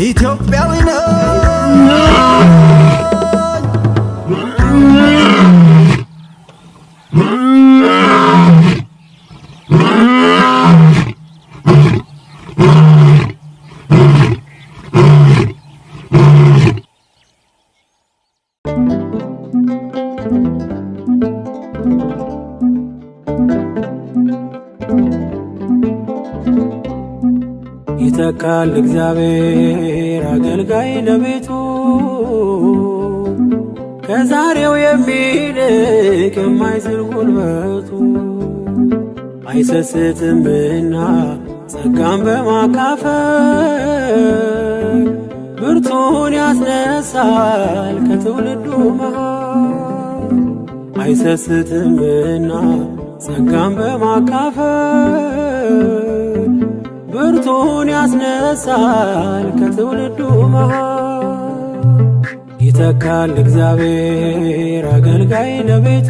ኢትዮጵያዊ ነኝ። ይተካል እግዚአብሔር አገልጋይ ለቤቱ፣ ከዛሬው የሚልቅ የማይዝል ጉልበቱ። አይሰስትምና ጸጋን በማካፈል ብርቱን ያስነሳል ከትውልዱ መሃል። አይሰስትምና ጸጋን በማካፈል ብርቱን ያስነሳል ከትውልዱ መሃል። ይተካል እግዚአብሔር አገልጋይ ለቤቱ፣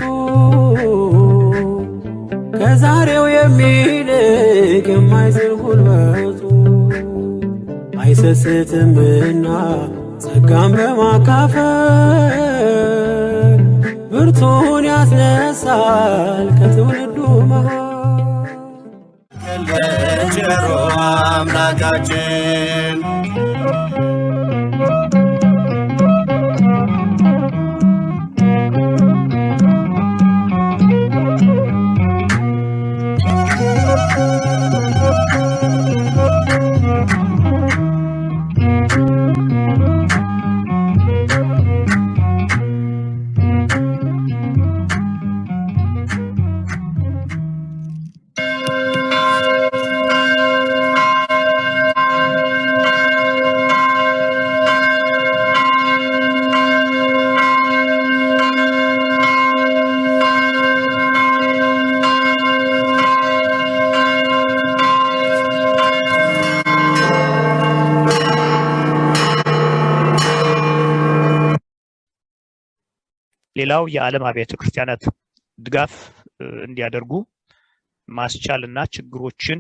ከዛሬው የሚልቅ የማይዝል ጉልበቱ። አይሰስትምና ጸጋን በማካፈል ብርቱን ያስነሳል ከትውልዱ መሃል። ቸሩ አምላካችን። ሌላው የዓለም አብያተ ክርስቲያናት ድጋፍ እንዲያደርጉ ማስቻል እና ችግሮችን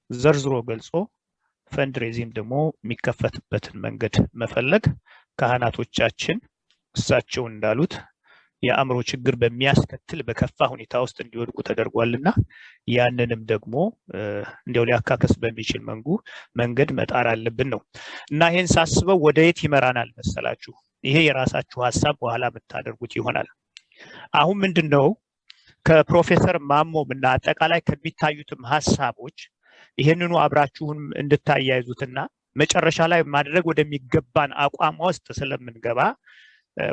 ዘርዝሮ ገልጾ fundraising ደግሞ የሚከፈትበትን መንገድ መፈለግ፣ ካህናቶቻችን እሳቸው እንዳሉት የአእምሮ ችግር በሚያስከትል በከፋ ሁኔታ ውስጥ እንዲወድቁ ተደርጓልና ያንንም ደግሞ እንዲያው ሊያካክስ በሚችል መንገድ መጣር አለብን ነው። እና ይሄን ሳስበው ወደ የት ይመራናል መሰላችሁ? ይሄ የራሳችሁ ሀሳብ በኋላ የምታደርጉት ይሆናል። አሁን ምንድነው ከፕሮፌሰር ማሞም እና አጠቃላይ ከሚታዩትም ሀሳቦች ይሄንኑ አብራችሁን እንድታያይዙትና መጨረሻ ላይ ማድረግ ወደሚገባን አቋም ውስጥ ስለምንገባ፣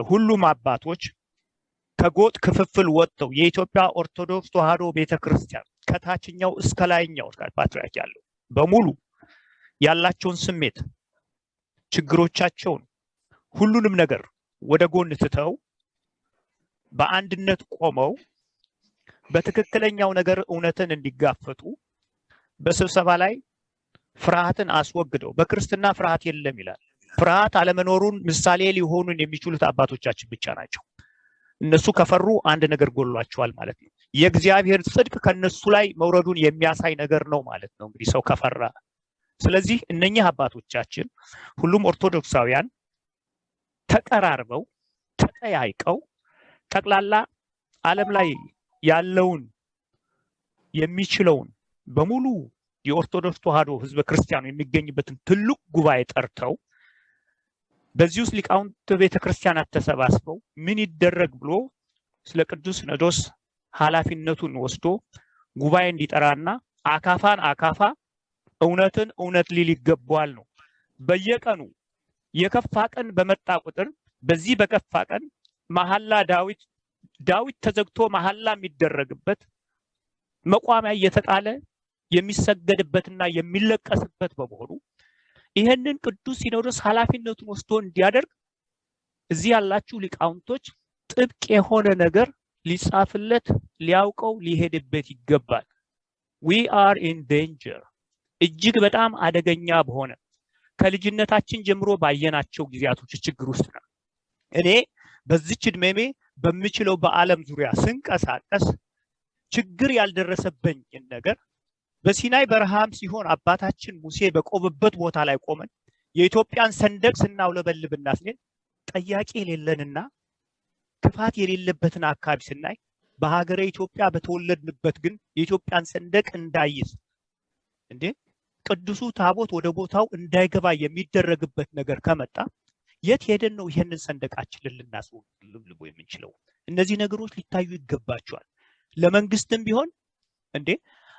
ሁሉም አባቶች ከጎጥ ክፍፍል ወጥተው የኢትዮጵያ ኦርቶዶክስ ተዋሕዶ ቤተክርስቲያን ከታችኛው እስከ ላይኛው ፓትርያርክ ያለው በሙሉ ያላቸውን ስሜት፣ ችግሮቻቸውን፣ ሁሉንም ነገር ወደ ጎን ትተው በአንድነት ቆመው በትክክለኛው ነገር እውነትን እንዲጋፈጡ፣ በስብሰባ ላይ ፍርሃትን አስወግደው፣ በክርስትና ፍርሃት የለም ይላል። ፍርሃት አለመኖሩን ምሳሌ ሊሆኑን የሚችሉት አባቶቻችን ብቻ ናቸው። እነሱ ከፈሩ አንድ ነገር ጎድሏቸዋል ማለት ነው። የእግዚአብሔር ጽድቅ ከነሱ ላይ መውረዱን የሚያሳይ ነገር ነው ማለት ነው እንግዲህ ሰው ከፈራ። ስለዚህ እነኚህ አባቶቻችን ሁሉም ኦርቶዶክሳውያን ተቀራርበው ተጠያይቀው ጠቅላላ ዓለም ላይ ያለውን የሚችለውን በሙሉ የኦርቶዶክስ ተዋሕዶ ሕዝበ ክርስቲያኑ የሚገኝበትን ትልቅ ጉባኤ ጠርተው፣ በዚህ ውስጥ ሊቃውንት ቤተክርስቲያናት ተሰባስበው ምን ይደረግ ብሎ ስለ ቅዱስ ሲኖዶስ ኃላፊነቱን ወስዶ ጉባኤ እንዲጠራና አካፋን አካፋ እውነትን እውነት ሊል ይገባዋል ነው። በየቀኑ የከፋ ቀን በመጣ ቁጥር በዚህ በከፋ ቀን መሐላ ዳዊት ዳዊት ተዘግቶ መሐላ የሚደረግበት፣ መቋሚያ እየተጣለ የሚሰገድበትና የሚለቀስበት በመሆኑ ይህንን ቅዱስ ሲኖዶስ ኃላፊነቱን ወስዶ እንዲያደርግ እዚህ ያላችሁ ሊቃውንቶች ጥብቅ የሆነ ነገር ሊጻፍለት፣ ሊያውቀው፣ ሊሄድበት ይገባል። We are in danger። እጅግ በጣም አደገኛ በሆነ ከልጅነታችን ጀምሮ ባየናቸው ጊዜያቶች ችግር ውስጥ ነው። እኔ በዚች እድሜሜ በምችለው በዓለም ዙሪያ ስንቀሳቀስ ችግር ያልደረሰብኝን ነገር በሲናይ በረሃም ሲሆን አባታችን ሙሴ በቆመበት ቦታ ላይ ቆመን የኢትዮጵያን ሰንደቅ ስናውለበልብና ስንል ጠያቂ የሌለንና ክፋት የሌለበትን አካባቢ ስናይ፣ በሀገረ ኢትዮጵያ በተወለድንበት ግን የኢትዮጵያን ሰንደቅ እንዳይዝ፣ እንዴ፣ ቅዱሱ ታቦት ወደ ቦታው እንዳይገባ የሚደረግበት ነገር ከመጣ የት ሄደን ነው ይህንን ሰንደቃችንን ልናስውለበልበው የምንችለው? እነዚህ ነገሮች ሊታዩ ይገባቸዋል። ለመንግስትም ቢሆን፣ እንዴ፣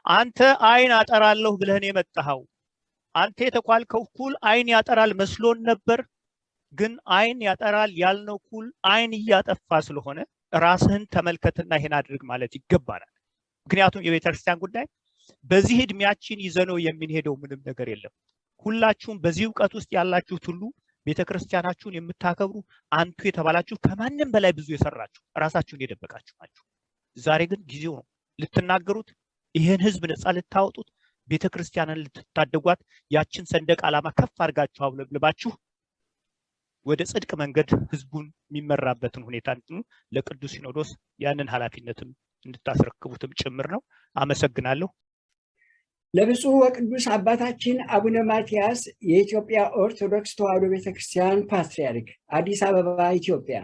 አንተ አይን አጠራለሁ ብለህን የመጣኸው፣ አንተ የተኳልከው ኩል አይን ያጠራል መስሎን ነበር። ግን አይን ያጠራል ያልነው ኩል አይን እያጠፋ ስለሆነ ራስህን ተመልከትና ይሄን አድርግ ማለት ይገባናል። ምክንያቱም የቤተክርስቲያን ጉዳይ በዚህ እድሜያችን ይዘነው የምንሄደው ምንም ነገር የለም። ሁላችሁም በዚህ እውቀት ውስጥ ያላችሁት ሁሉ፣ ቤተክርስቲያናችሁን የምታከብሩ፣ አንቱ የተባላችሁ፣ ከማንም በላይ ብዙ የሰራችሁ፣ ራሳችሁን የደበቃችሁ ናችሁ። ዛሬ ግን ጊዜው ነው ልትናገሩት፣ ይህን ህዝብ ነፃ ልታወጡት፣ ቤተክርስቲያንን ልትታደጓት፣ ያችን ሰንደቅ ዓላማ ከፍ አድርጋችሁ አውለብልባችሁ ወደ ጽድቅ መንገድ ህዝቡን የሚመራበትን ሁኔታ ለቅዱስ ሲኖዶስ ያንን ኃላፊነትም እንድታስረክቡትም ጭምር ነው። አመሰግናለሁ። ለብፁዕ ወቅዱስ አባታችን አቡነ ማትያስ፣ የኢትዮጵያ ኦርቶዶክስ ተዋሕዶ ቤተክርስቲያን ፓትርያርክ፣ አዲስ አበባ፣ ኢትዮጵያ።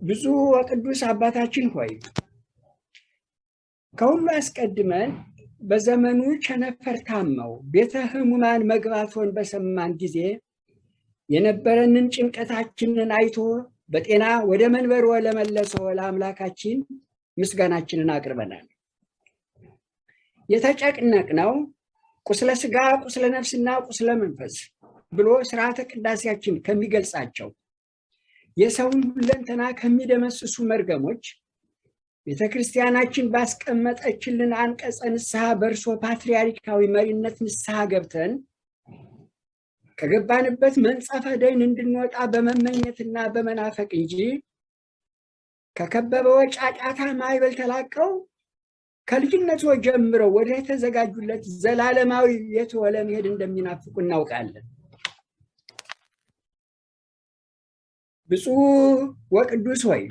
ብፁዕ ወቅዱስ አባታችን ሆይ፣ ከሁሉ አስቀድመን በዘመኑ ቸነፈር ታመው ቤተ ሕሙማን መግባቶን በሰማን ጊዜ የነበረንን ጭንቀታችንን አይቶ በጤና ወደ መንበሮ ለመለሰው ለአምላካችን ምስጋናችንን አቅርበናል። የተጨነቅነው ቁስለ ስጋ፣ ቁስለ ነፍስና ቁስለ መንፈስ ብሎ ስርዓተ ቅዳሴያችን ከሚገልጻቸው የሰውን ሁለንተና ከሚደመስሱ መርገሞች ቤተ ክርስቲያናችን ባስቀመጠችልን አንቀጸ ንስሐ በእርሶ ፓትርያርካዊ መሪነት ንስሐ ገብተን ከገባንበት መንጸፈ ደይን እንድንወጣ በመመኘትና በመናፈቅ እንጂ ከከበበው ጫጫታ ማዕበል ተላቀው ከልጅነቶ ጀምረው ወደ ተዘጋጁለት ዘላለማዊ ቤትዎ ለመሄድ እንደሚናፍቁ እናውቃለን። ብፁዕ ወቅዱስ ሆይ፣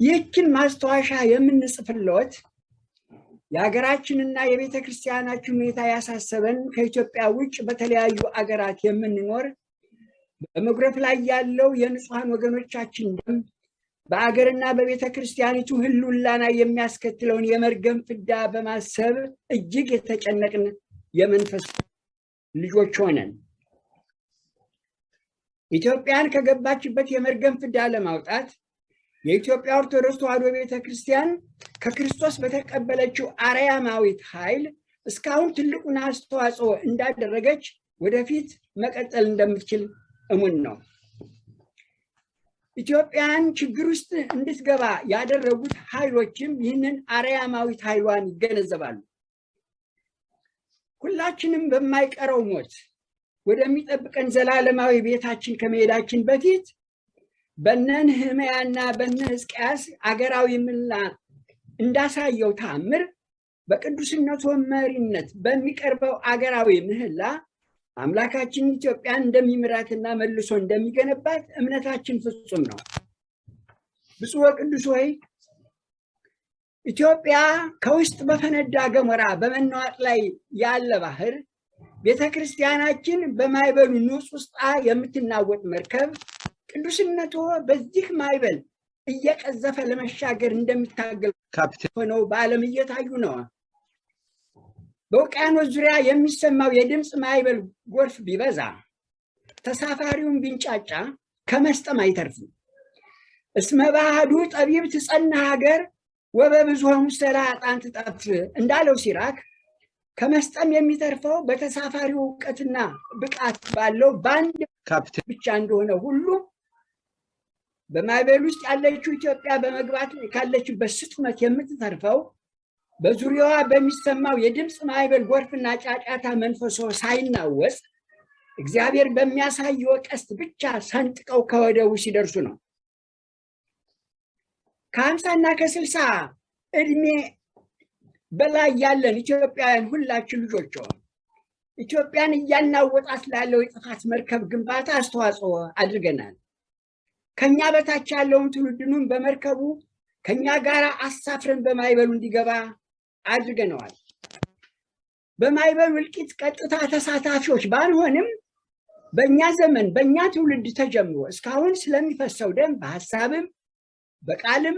ይህችን ማስታወሻ የምንጽፍልዎት የሀገራችንና የቤተ ክርስቲያናችን ሁኔታ ያሳሰበን፣ ከኢትዮጵያ ውጭ በተለያዩ አገራት የምንኖር፣ በመጉረፍ ላይ ያለው የንጹሐን ወገኖቻችን ደም በአገርና በቤተ ክርስቲያኒቱ ሕልውና ላይ የሚያስከትለውን የመርገም ፍዳ በማሰብ እጅግ የተጨነቅን የመንፈስ ልጆች ሆነን፣ ኢትዮጵያን ከገባችበት የመርገም ፍዳ ለማውጣት የኢትዮጵያ ኦርቶዶክስ ተዋሕዶ ቤተ ክርስቲያን ከክርስቶስ በተቀበለችው አርያማዊት ኃይል እስካሁን ትልቁን አስተዋጽኦ እንዳደረገች ወደፊት መቀጠል እንደምትችል እሙን ነው። ኢትዮጵያን ችግር ውስጥ እንድትገባ ያደረጉት ኃይሎችም ይህንን አርያማዊት ኃይሏን ይገነዘባሉ። ሁላችንም በማይቀረው ሞት ወደሚጠብቀን ዘላለማዊ ቤታችን ከመሄዳችን በፊት በነ ነህምያና በነ ሕዝቅያስ አገራዊ ምህላ እንዳሳየው ተአምር በቅዱስነቱ መሪነት በሚቀርበው አገራዊ ምህላ አምላካችን ኢትዮጵያን እንደሚምራትና መልሶ እንደሚገነባት እምነታችን ፍጹም ነው። ብፁዕ ወቅዱስ ሆይ፣ ኢትዮጵያ ከውስጥ በፈነዳ ገሞራ በመናወጥ ላይ ያለ ባህር፣ ቤተ ክርስቲያናችን በማዕበሉ ንውጽ ውስጣ የምትናወጥ መርከብ፣ ቅዱስነቶ በዚህ ማዕበል እየቀዘፈ ለመሻገር እንደሚታገል ሆነው በዓለም እየታዩ ነው። በውቅያኖስ ዙሪያ የሚሰማው የድምፅ ማዕበል ጎርፍ ቢበዛ፣ ተሳፋሪውን ቢንጫጫ ከመስጠም አይተርፍም። እስመ በአሐዱ ጠቢብ ትጸንዕ ሀገር ወበብዙኃኑ ኃጥአን ትጠፍእ እንዳለው ሲራክ፣ ከመስጠም የሚተርፈው በተሳፋሪው እውቀትና ብቃት ባለው በአንድ ብቻ እንደሆነ ሁሉ፣ በማዕበል ውስጥ ያለችው ኢትዮጵያ በመግባት ካለችበት ስጥመት የምትተርፈው በዙሪያዋ በሚሰማው የድምፅ ማዕበል ጎርፍና ጫጫታ መንፈሶ ሳይናወጽ እግዚአብሔር በሚያሳየው ቀስት ብቻ ሰንጥቀው ከወደቡ ሲደርሱ ነው። ከ50ና ከ60 እድሜ በላይ ያለን ኢትዮጵያውያን ሁላችን ልጆች ኢትዮጵያን እያናወጣት ላለው የጥፋት መርከብ ግንባታ አስተዋጽኦ አድርገናል። ከኛ በታች ያለውን ትውልድኑን በመርከቡ ከኛ ጋር አሳፍረን በማዕበሉ እንዲገባ አድርገነዋል። በማዕበሉ እልቂት ቀጥታ ተሳታፊዎች ባንሆንም በእኛ ዘመን በእኛ ትውልድ ተጀምሮ እስካሁን ስለሚፈሰው ደም በሀሳብም በቃልም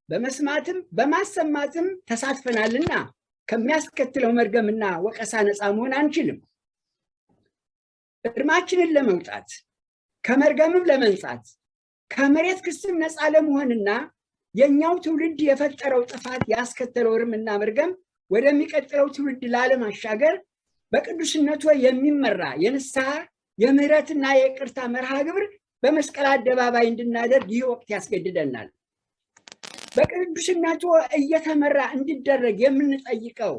በመስማትም በማሰማትም ተሳትፈናልና ከሚያስከትለው መርገምና ወቀሳ ነፃ መሆን አንችልም። እርማችንን ለመውጣት፣ ከመርገምም ለመንጻት፣ ከመሬት ክስም ነፃ ለመሆንና የኛው ትውልድ የፈጠረው ጥፋት ያስከተለው እርምና መርገም ወደሚቀጥለው ትውልድ ላለማሻገር በቅዱስነቱ የሚመራ የንስሐ፣ የምህረትና የይቅርታ መርሃ ግብር በመስቀል አደባባይ እንድናደርግ ይህ ወቅት ያስገድደናል። በቅዱስነቱ እየተመራ እንዲደረግ የምንጠይቀው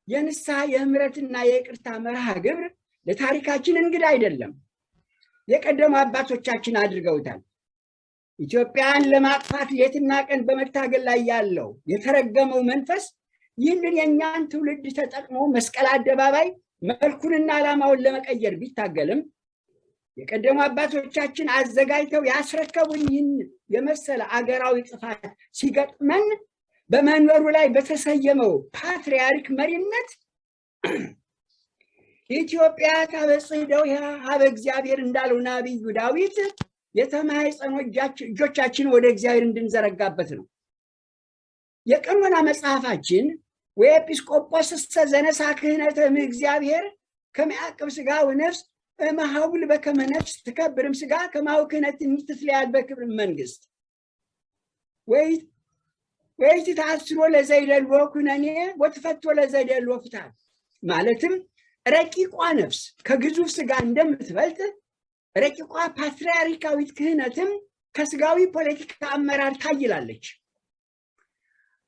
የንስሐ፣ የምህረትና የይቅርታ መርሃ ግብር ለታሪካችን እንግዳ አይደለም። የቀደሙ አባቶቻችን አድርገውታል። ኢትዮጵያን ለማጥፋት ሌትና ቀን በመታገል ላይ ያለው የተረገመው መንፈስ ይህንን የእኛን ትውልድ ተጠቅሞ መስቀል አደባባይ መልኩንና ዓላማውን ለመቀየር ቢታገልም የቀደሙ አባቶቻችን አዘጋጅተው ያስረከቡን ይህን የመሰለ አገራዊ ጥፋት ሲገጥመን በመንበሩ ላይ በተሰየመው ፓትርያርክ መሪነት ኢትዮጵያ ታበጽሕ እደዊሃ ሀበ እግዚአብሔር እንዳለው ነቢዩ ዳዊት የተማኅፀኑ እጆቻችን ወደ እግዚአብሔር እንድንዘረጋበት ነው። የቀኖና መጽሐፋችን ወኤጲስቆጶስሰ ዘነሥአ ክህነተ እምእግዚአብሔር ከመ ያዕቅብ ሥጋ ወነፍስ እምኀውል በከመ ነፍስ ትከብርም ሥጋ ከማሁ ክህነት ትትለያል በክብር መንግስት ወይት ታስሮ ለዘይደልዎ ኩነኔ ወትፈቶ ለዘይደልዎ ፍትሐት፣ ማለትም ረቂቋ ነፍስ ከግዙፍ ስጋ እንደምትበልጥ ረቂቋ ፓትርያርካዊት ክህነትም ከስጋዊ ፖለቲካ አመራር ታይላለች።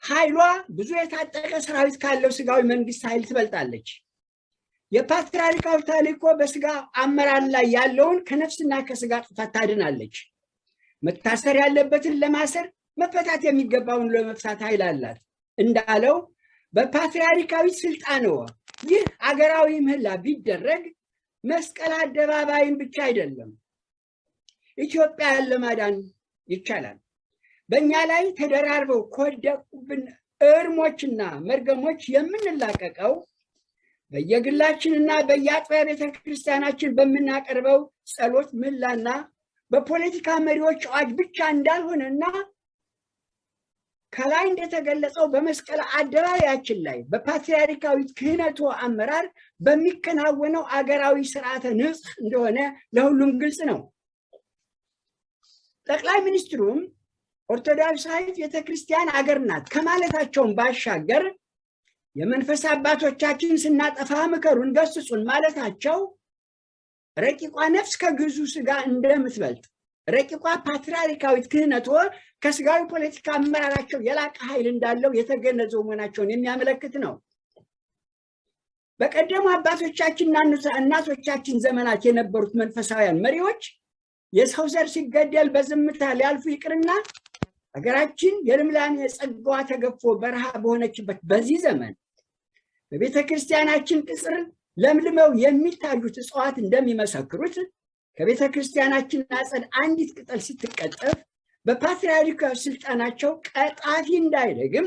ኃይሏ ብዙ የታጠቀ ሰራዊት ካለው ስጋዊ መንግስት ኃይል ትበልጣለች። የፓትርያርካዊ ተልእኮ በስጋ አመራር ላይ ያለውን ከነፍስና ከስጋ ጥፋት ታድናለች። መታሰር ያለበትን ለማሰር፣ መፈታት የሚገባውን ለመፍታት ኃይል አላት እንዳለው በፓትርያርካዊ ስልጣንዎ ይህ አገራዊ ምህላ ቢደረግ መስቀል አደባባይን ብቻ አይደለም፣ ኢትዮጵያን ለማዳን ይቻላል። በእኛ ላይ ተደራርበው ከወደቁብን እርሞችና መርገሞች የምንላቀቀው በየግላችንና በየአጥቢያ ቤተክርስቲያናችን በምናቀርበው ጸሎት፣ ምህላና በፖለቲካ መሪዎች አዋጅ ብቻ እንዳልሆነና ከላይ እንደተገለጸው በመስቀል አደባባያችን ላይ በፓትርያርካዊት ክህነቱ አመራር በሚከናወነው አገራዊ ስርዓተ ንጽሕ እንደሆነ ለሁሉም ግልጽ ነው። ጠቅላይ ሚኒስትሩም ኦርቶዶክሳዊት ቤተክርስቲያን አገር ናት ከማለታቸውን ባሻገር የመንፈስ አባቶቻችን ስናጠፋ ምከሩን፣ ገስጹን ማለታቸው ረቂቋ ነፍስ ከግዙ ስጋ እንደምትበልጥ፣ ረቂቋ ፓትርያርካዊት ክህነቶ ከስጋዊ ፖለቲካ አመራራቸው የላቀ ኃይል እንዳለው የተገነዘቡ መሆናቸውን የሚያመለክት ነው። በቀደሙ አባቶቻችንና እናቶቻችን ዘመናት የነበሩት መንፈሳውያን መሪዎች የሰው ዘር ሲገደል በዝምታ ሊያልፉ ይቅርና ሀገራችን የልምላሜ ጸጋዋ ተገፎ በረሃ በሆነችበት በዚህ ዘመን በቤተ ክርስቲያናችን ቅጽር ለምልመው የሚታዩት እጽዋት እንደሚመሰክሩት ከቤተ ክርስቲያናችን አጸድ አንዲት ቅጠል ስትቀጠፍ በፓትርያርካዊ ስልጣናቸው ቀጣፊ እንዳይደግም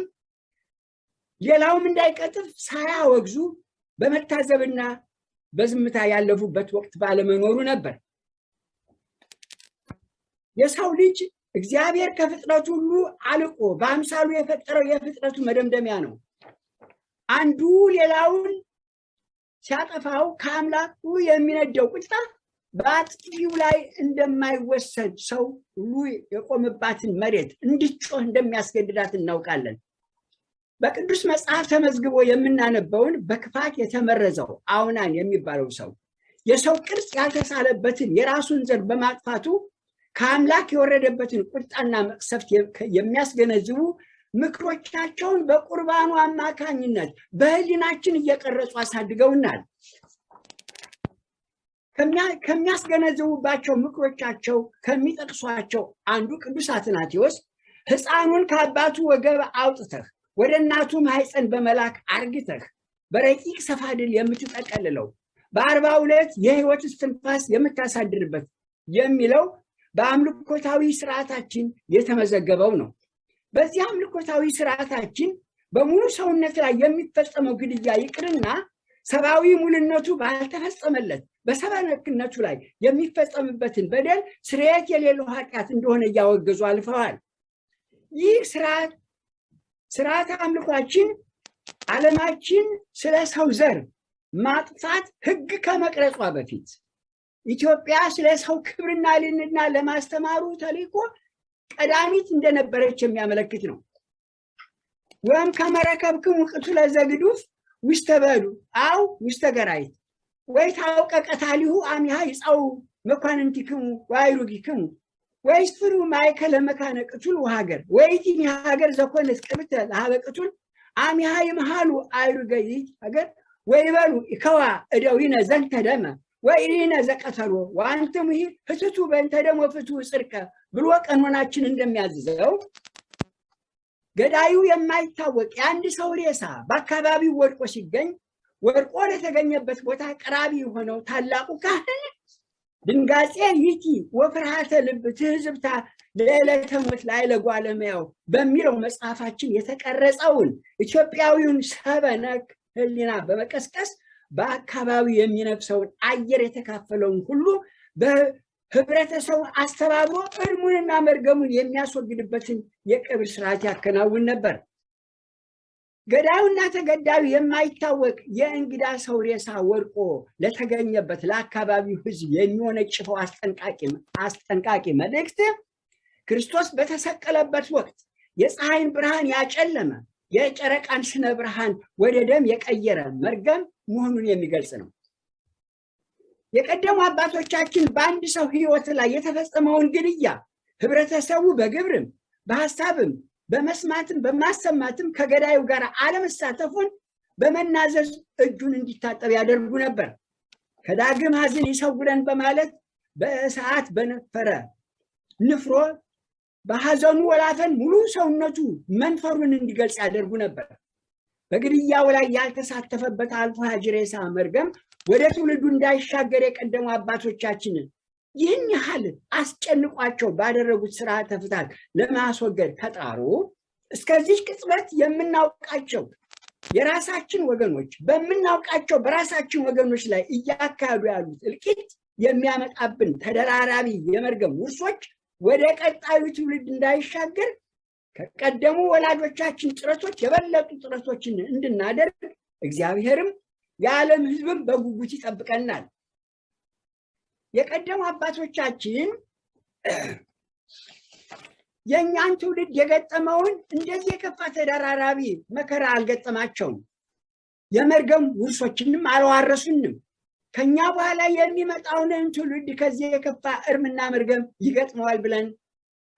ሌላውም እንዳይቀጥፍ ሳያወግዙ በመታዘብና በዝምታ ያለፉበት ወቅት ባለመኖሩ ነበር። የሰው ልጅ እግዚአብሔር ከፍጥረቱ ሁሉ አልቆ በአምሳሉ የፈጠረው የፍጥረቱ መደምደሚያ ነው። አንዱ ሌላውን ሲያጠፋው ከአምላኩ የሚነደው ቁጣ በአጥፊው ላይ እንደማይወሰድ ሰው ሁሉ የቆመባትን መሬት እንድትጮህ እንደሚያስገድዳት እናውቃለን። በቅዱስ መጽሐፍ ተመዝግቦ የምናነበውን በክፋት የተመረዘው አውናን የሚባለው ሰው የሰው ቅርጽ ያልተሳለበትን የራሱን ዘር በማጥፋቱ ከአምላክ የወረደበትን ቁጣና መቅሰፍት የሚያስገነዝቡ ምክሮቻቸውን በቁርባኑ አማካኝነት በሕሊናችን እየቀረጹ አሳድገውናል። ከሚያስገነዝቡባቸው ምክሮቻቸው ከሚጠቅሷቸው አንዱ ቅዱስ አትናቴዎስ ሕፃኑን ከአባቱ ወገብ አውጥተህ ወደ እናቱ ማህፀን በመላክ አርግተህ በረቂቅ ሰፋድል የምትጠቀልለው በ42 የህይወት እስትንፋስ የምታሳድርበት የሚለው በአምልኮታዊ ስርዓታችን የተመዘገበው ነው። በዚህ አምልኮታዊ ስርዓታችን በሙሉ ሰውነት ላይ የሚፈጸመው ግድያ ይቅርና ሰብአዊ ሙሉነቱ ባልተፈጸመለት በሰብአዊነቱ ላይ የሚፈጸምበትን በደል ስርየት የሌለው ኃጢአት እንደሆነ እያወገዙ አልፈዋል። ይህ ስርዓተ አምልኳችን ዓለማችን ስለ ሰው ዘር ማጥፋት ሕግ ከመቅረጿ በፊት ኢትዮጵያ ስለ ሰው ክብርና ልዕልና ለማስተማሩ ተልዕኮ ቀዳሚት እንደነበረች የሚያመለክት ነው። ወእምከመ ረከብክሙ ቅቱለ ዘግዱፍ ውስተ በዱ አው ውስተ ገራይት ወይታውቀ ቀታሊሁ አሚሃ ይጻው መኳንንቲክሙ ወአይሩጊክሙ ወይስፍሩ ማእከለ መካነ ቅቱል ወሀገር ወይቲኒ ሀገር ዘኮነት ቅብተ ለሀበ ቅቱል አሚሃ ይምሃሉ አእሩገ ይእቲ ሀገር ወይበሉ ይከዋ እደዊነ ዘንተ ደመ ወኢነ ዘቀተሎ ወአንትሙሂ ህትቱ በእንተ ደሞ ፍትሑ ጽድቀ ብሎ ቀኖናችን እንደሚያዝዘው፣ ገዳዩ የማይታወቅ የአንድ ሰው ሬሳ በአካባቢው ወድቆ ሲገኝ ወድቆ ለተገኘበት ቦታ ቀራቢ የሆነው ታላቁ ካህን ድንጋጼ ይእቲ ወፍርሃተ ልብ ትህዝብታ ለዕለተ ሞት ላዕለ እጓለ እመሕያው በሚለው መጽሐፋችን የተቀረጸውን ኢትዮጵያዊውን ሰበነክ ሕሊና በመቀስቀስ በአካባቢው የሚነፍሰውን አየር የተካፈለውን ሁሉ በህብረተሰቡ አስተባብሮ እርሙንና መርገሙን የሚያስወግድበትን የቀብር ስርዓት ያከናውን ነበር። ገዳዩና ተገዳዩ የማይታወቅ የእንግዳ ሰው ሬሳ ወድቆ ለተገኘበት ለአካባቢው ሕዝብ የሚወነጭፈው አስጠንቃቂ መልእክት ክርስቶስ በተሰቀለበት ወቅት የፀሐይን ብርሃን ያጨለመ፣ የጨረቃን ስነ ብርሃን ወደ ደም የቀየረ መርገም መሆኑን የሚገልጽ ነው። የቀደሙ አባቶቻችን በአንድ ሰው ሕይወት ላይ የተፈጸመውን ግድያ ህብረተሰቡ በግብርም በሀሳብም በመስማትም በማሰማትም ከገዳዩ ጋር አለመሳተፉን በመናዘዝ እጁን እንዲታጠብ ያደርጉ ነበር። ከዳግም ሐዘን ይሰውረን በማለት በእሳት በነፈረ ንፍሮ በሐዘኑ ወላፈን ሙሉ ሰውነቱ መንፈሩን እንዲገልጽ ያደርጉ ነበር። በግድያው ላይ ያልተሳተፈበት አልፎ ሂያጅ ሬሳ መርገም ወደ ትውልዱ እንዳይሻገር የቀደሙ አባቶቻችንን ይህን ያህል አስጨንቋቸው ባደረጉት ስርዓተ ፍትሐት ለማስወገድ ከጣሩ፣ እስከዚህ ቅጽበት የምናውቃቸው የራሳችን ወገኖች በምናውቃቸው በራሳችን ወገኖች ላይ እያካሄዱ ያሉት እልቂት የሚያመጣብን ተደራራቢ የመርገም ውርሶች ወደ ቀጣዩ ትውልድ እንዳይሻገር ከቀደሙ ወላጆቻችን ጥረቶች የበለጡ ጥረቶችን እንድናደርግ እግዚአብሔርም የዓለም ሕዝብም በጉጉት ይጠብቀናል። የቀደሙ አባቶቻችን የእኛን ትውልድ የገጠመውን እንደዚህ የከፋ ተደራራቢ መከራ አልገጠማቸውም። የመርገም ውርሶችንም አልዋረሱንም። ከኛ በኋላ የሚመጣውን ትውልድ ከዚህ የከፋ እርምና መርገም ይገጥመዋል ብለን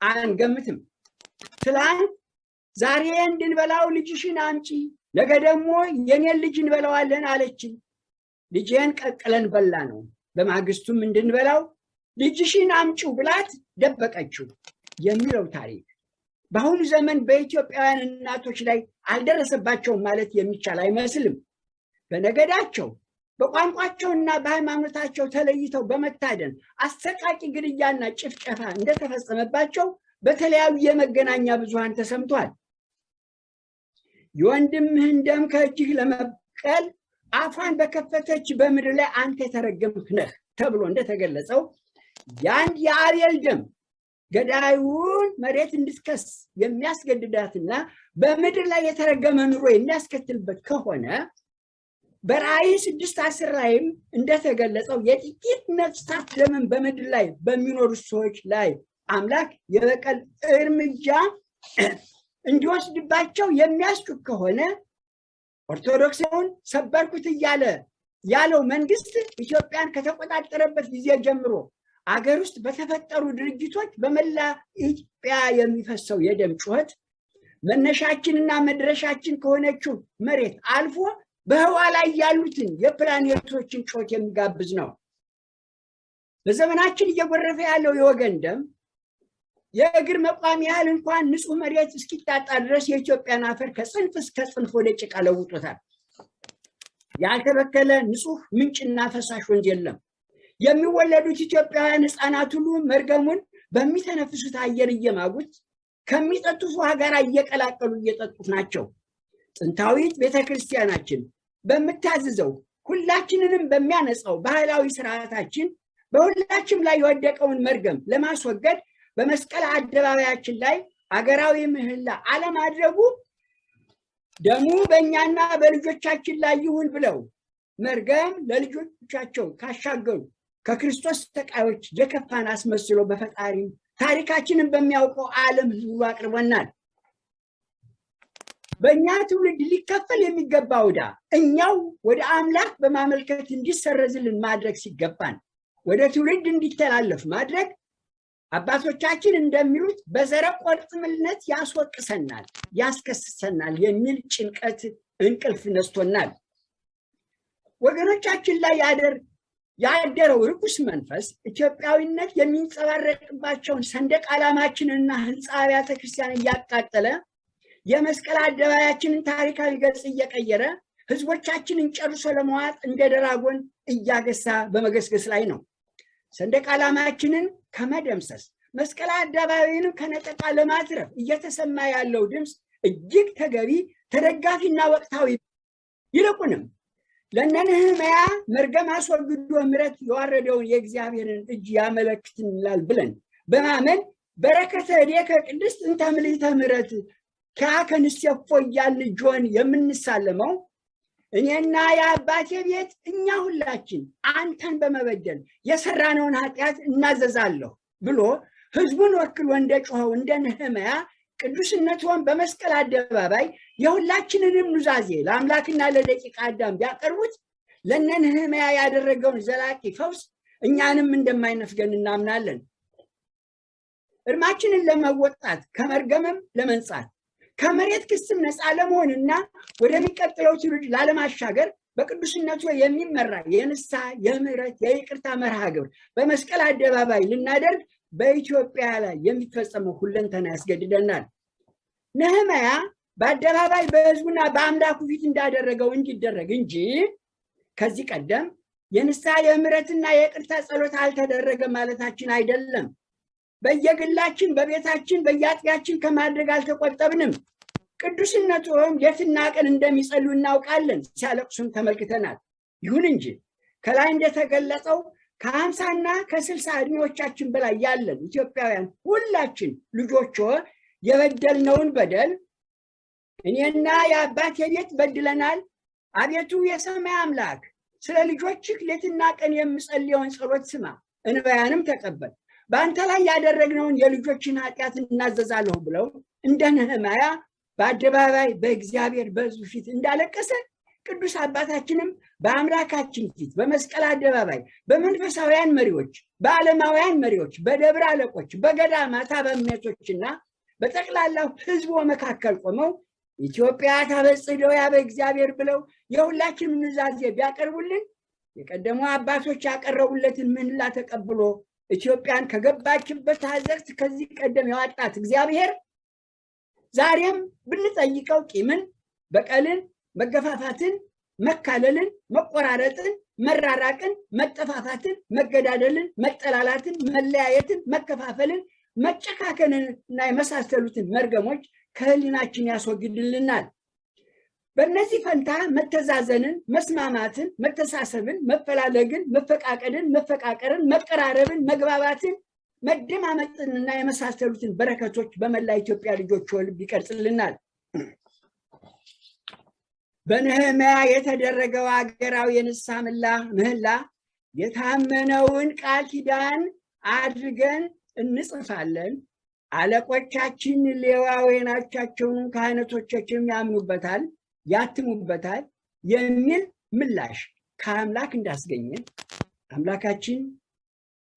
አንገምትም። ትላንት ዛሬ እንድንበላው ልጅሽን አምጪ፣ ነገ ደግሞ የኔን ልጅ እንበላዋለን አለችኝ። ልጄን ቀቅለን በላ ነው። በማግስቱም እንድንበላው ልጅሽን አምጪው ብላት ደበቀችው የሚለው ታሪክ በአሁኑ ዘመን በኢትዮጵያውያን እናቶች ላይ አልደረሰባቸውም ማለት የሚቻል አይመስልም። በነገዳቸው፣ በቋንቋቸውና በሃይማኖታቸው ተለይተው በመታደን አሰቃቂ ግድያና ጭፍጨፋ እንደተፈጸመባቸው በተለያዩ የመገናኛ ብዙሃን ተሰምቷል። የወንድምህን ደም ከእጅህ ለመብቀል አፏን በከፈተች በምድር ላይ አንተ የተረገምህ ነህ ተብሎ እንደተገለጸው፣ የአንድ የአቤል ደም ገዳዩን መሬት እንድትከስ የሚያስገድዳትና በምድር ላይ የተረገመ ኑሮ የሚያስከትልበት ከሆነ፣ በራእይ 6:10 ላይም እንደተገለጸው የጥቂት ነፍሳት ደምን በምድር ላይ በሚኖሩ ሰዎች ላይ አምላክ የበቀል እርምጃ እንዲወስድባቸው የሚያስችል ከሆነ፣ ኦርቶዶክስን ሰበርኩት እያለ ያለው መንግስት ኢትዮጵያን ከተቆጣጠረበት ጊዜ ጀምሮ አገር ውስጥ በተፈጠሩ ድርጅቶች በመላ ኢትዮጵያ የሚፈሰው የደም ጩኸት መነሻችንና መድረሻችን ከሆነችው መሬት አልፎ በህዋ ላይ ያሉትን የፕላኔቶችን ጩኸት የሚጋብዝ ነው። በዘመናችን እየጎረፈ ያለው የወገን ደም የእግር መቋሚ ያህል እንኳን ንጹህ መሬት እስኪታጣ ድረስ የኢትዮጵያን አፈር ከጽንፍ እስከ ጽንፍ ወደ ጭቃ ለውጦታል። ያልተበከለ ንጹህ ምንጭና ፈሳሽ ወንዝ የለም። የሚወለዱት ኢትዮጵያውያን ህፃናት ሁሉ መርገሙን በሚተነፍሱት አየር እየማጉት፣ ከሚጠጡት ውሃ ጋር እየቀላቀሉ እየጠጡት ናቸው። ጥንታዊት ቤተክርስቲያናችን በምታዝዘው ሁላችንንም በሚያነጻው ባህላዊ ስርዓታችን በሁላችንም ላይ የወደቀውን መርገም ለማስወገድ በመስቀል አደባባያችን ላይ አገራዊ ምህላ አለማድረጉ ደሙ በእኛና በልጆቻችን ላይ ይሁን ብለው መርገም ለልጆቻቸው ካሻገሩ ከክርስቶስ ተቃዮች የከፋን አስመስሎ በፈጣሪም ታሪካችንን በሚያውቀው ዓለም ህዝቡ አቅርቦናል። በእኛ ትውልድ ሊከፈል የሚገባው ዕዳ እኛው ወደ አምላክ በማመልከት እንዲሰረዝልን ማድረግ ሲገባን ወደ ትውልድ እንዲተላለፍ ማድረግ አባቶቻችን እንደሚሉት በዘረ ቆርጥምነት ያስወቅሰናል፣ ያስከስሰናል የሚል ጭንቀት እንቅልፍ ነስቶናል። ወገኖቻችን ላይ ያደረው ርኩስ መንፈስ ኢትዮጵያዊነት የሚንጸባረቅባቸውን ሰንደቅ ዓላማችንንና ህንፃ አብያተ ክርስቲያን እያቃጠለ የመስቀል አደባባያችንን ታሪካዊ ገጽ እየቀየረ ህዝቦቻችንን ጨርሶ ለመዋጥ እንደ ደራጎን እያገሳ በመገስገስ ላይ ነው። ሰንደቅ ዓላማችንን ከመደምሰስ መስቀል አደባባይንም ከነጠቃ ለማትረፍ እየተሰማ ያለው ድምፅ እጅግ ተገቢ፣ ተደጋፊና ወቅታዊ፣ ይልቁንም ለነነህምያ መርገም አስወግዶ ምሕረት የዋረደውን የእግዚአብሔርን እጅ ያመለክትናል ብለን በማመን በረከተ እዴከ ቅድስት እንተ ምልዕተ ምሕረት ኪያከ ንሴፎ እያልን እጅዎን የምንሳለመው እኔና የአባቴ ቤት እኛ ሁላችን አንተን በመበደል የሰራነውን ኃጢአት እናዘዛለሁ ብሎ ህዝቡን ወክሎ እንደ ጮኸው እንደ ነህምያ ቅዱስነትዎን በመስቀል አደባባይ የሁላችንንም ኑዛዜ ለአምላክና ለደቂቀ አዳም ቢያቀርቡት ለነ ነህምያ ያደረገውን ዘላቂ ፈውስ እኛንም እንደማይነፍገን እናምናለን። እርማችንን ለመወጣት ከመርገምም ለመንጻት ከመሬት ክስም ነፃ ለመሆንና ወደሚቀጥለው ትውልድ ላለማሻገር በቅዱስነቱ የሚመራ የንስሐ፣ የምህረት፣ የይቅርታ መርሃ ግብር በመስቀል አደባባይ ልናደርግ በኢትዮጵያ ላይ የሚፈጸመው ሁለንተና ያስገድደናል። ነህምያ በአደባባይ በህዝቡና በአምላኩ ፊት እንዳደረገው እንዲደረግ እንጂ ከዚህ ቀደም የንስሐ፣ የምህረትና የይቅርታ ጸሎት አልተደረገም ማለታችን አይደለም። በየግላችን፣ በቤታችን፣ በየአጥቢያችን ከማድረግ አልተቆጠብንም። ቅዱስነቱም ሌትና ቀን እንደሚጸልዩ እናውቃለን፣ ሲያለቅሱም ተመልክተናል። ይሁን እንጂ ከላይ እንደተገለጸው ከ50ና ከ60 ዕድሜዎቻችን በላይ ያለን ኢትዮጵያውያን ሁላችን ልጆች የበደልነውን በደል እኔና የአባቴ ቤት በድለናል። አቤቱ የሰማይ አምላክ ስለ ልጆችህ ሌትና ቀን የምጸልየውን ጸሎት ስማ፣ እንባያንም ተቀበል። በአንተ ላይ ያደረግነውን የልጆችን ኃጢአት እናዘዛለሁ ብለው እንደ ነህምያ በአደባባይ በእግዚአብሔር በሕዝቡ ፊት እንዳለቀሰ ቅዱስ አባታችንም በአምላካችን ፊት በመስቀል አደባባይ በመንፈሳውያን መሪዎች፣ በዓለማውያን መሪዎች፣ በደብረ አለቆች፣ በገዳማት አበምኔቶችና በጠቅላላው ሕዝቡ መካከል ቆመው ኢትዮጵያ ታበጽሕ እደዊሃ በእግዚአብሔር ብለው የሁላችንም ኑዛዜ ቢያቀርቡልን የቀደሙ አባቶች ያቀረቡለትን ምህላ ተቀብሎ ኢትዮጵያን ከገባችበት አዘቅት ከዚህ ቀደም ያወጣት እግዚአብሔር ዛሬም ብንጠይቀው ቂምን፣ በቀልን፣ መገፋፋትን፣ መካለልን፣ መቆራረጥን፣ መራራቅን፣ መጠፋፋትን፣ መገዳደልን፣ መጠላላትን፣ መለያየትን፣ መከፋፈልን፣ መጨካከንን እና የመሳሰሉትን መርገሞች ከህሊናችን ያስወግድልናል። በእነዚህ ፈንታ መተዛዘንን፣ መስማማትን፣ መተሳሰብን፣ መፈላለግን፣ መፈቃቀድን፣ መፈቃቀርን፣ መቀራረብን፣ መግባባትን፣ መደማመጥንና የመሳሰሉትን በረከቶች በመላ ኢትዮጵያ ልጆች ልብ ይቀርጽልናል። በነህምያ የተደረገው አገራዊ የንስሐ ምህላ የታመነውን ቃል ኪዳን አድርገን እንጽፋለን። አለቆቻችን ሌዋውያኖቻቸውን ካህናቶቻችንም ያምኑበታል፣ ያትሙበታል የሚል ምላሽ ከአምላክ እንዳስገኘ አምላካችን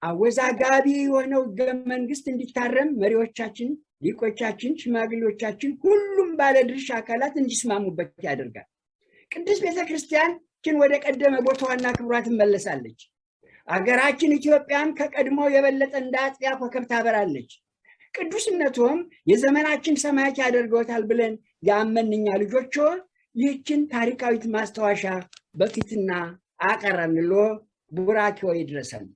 አወዛጋቢ የሆነው ሕገ መንግስት እንዲታረም መሪዎቻችን፣ ሊቆቻችን፣ ሽማግሌዎቻችን፣ ሁሉም ባለድርሻ አካላት እንዲስማሙበት ያደርጋል። ቅድስት ቤተክርስቲያናችን ወደ ቀደመ ቦታዋና ክብሯ ትመለሳለች። አገራችን ኢትዮጵያም ከቀድሞ የበለጠ እንደ አጥቢያ ኮከብ ታበራለች። ቅዱስነቶም የዘመናችን ሰማያት ያደርገውታል ብለን ያመንኛ ልጆች ይህችን ታሪካዊት ማስታወሻ በፊትና አቀረብንሎ። ቡራኬዎ ይድረሰን።